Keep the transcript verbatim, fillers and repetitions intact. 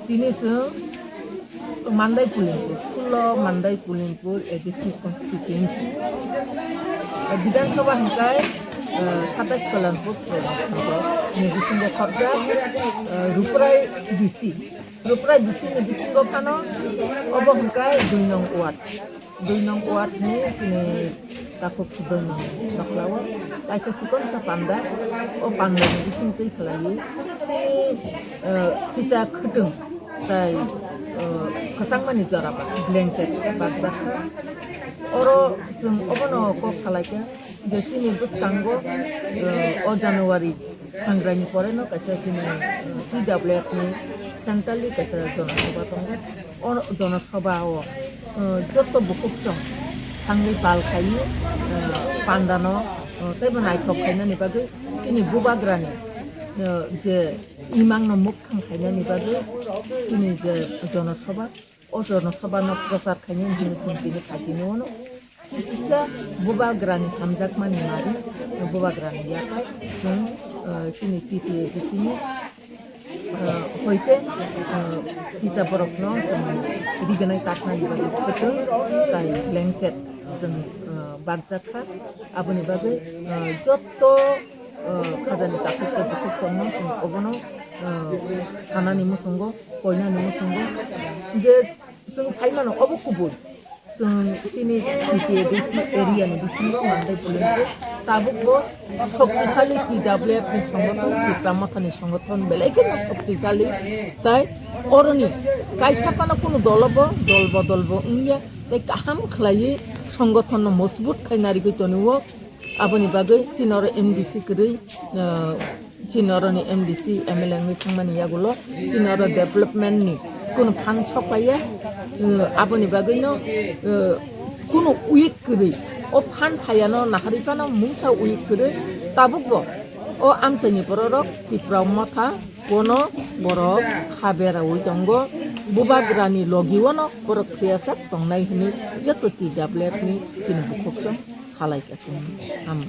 Tini chwng Mandai Pulimpur, sullo Mandai Pulimpur A D C constituency. Bidhan Sabha hwnkhe, eh, satais Kalanpur ni bisingo khorjak, eh, Ruprai B C. Ruprai B C ni bisingo phano obo hwnkhe dui nong ward. Dui nong ward ni chini takhuk sudoi nong nokhlao kaisa chikonsa panda, o panda ni bising twi khlaiwi chini, eh, kisa khwtwng tai, eh, kwchangmani jora ba blanket barjak kha. Oro chwng obono kok salaikha je chini bwskango, eh, o January Thangrai ni pore no kaisa chini, eh, T W F ni centrally kaisa jonosabha tongo. O jonosabha o, eh, joto bukhukchong thangwi pal khaiwi, eh, panda no, eh, teibo naithok khainani bagwi chini bubagra ni, eh, je imang no mukthang khainani bagwi chini je jonosabha, o jonosabha no prochar khainani hwnwi chwng tini phaikhe nugo no. Kisisa bubagra ni hamjakmani mari, bubagra ni yaphai chwng, eh, chini T T A D C ni, eh, hoite, eh, kisa borok no chwng rignai taknani bagwi kwtwng tai blanket chwng, eh, barjak kha. Aboni bagwi, eh, jotto, eh, khajani takhuk tei bukhuk chwngno chwng obono, eh, sanani muchungo, koinani muchungo je chwng sai mano obo kubui. Chwng chini T T A D C area ni bisingo Mandai Pulimpur tabukbo shoktisali T W F ni songothon, Tipra Mothani songothon belai kheno shoktisali. Tai oroni kaisa phano kunu dolobo dol bodolbo wngya, tei kaham khlaiwi songothonno mojbut khai narigwi tonio. Aboni bagwi chini oro M D C kwrwi, ah, chini oroni M D C, M L A wngwi thangmani yagulo chini oro development ni kunu phan soklaiya. Ah, aboni bagwino, ah, kunu weak kwrwi, o phan phaiano naharwi phano mungsa weak kwrwi, tabukbo o amchaini bororok Tipra Motha bono borok kha beraui tongo, bubagrani logiwono borok thwiyasak tongnai hwnwi joto T W F ni chini bukhukchwng salaikha chwng ham.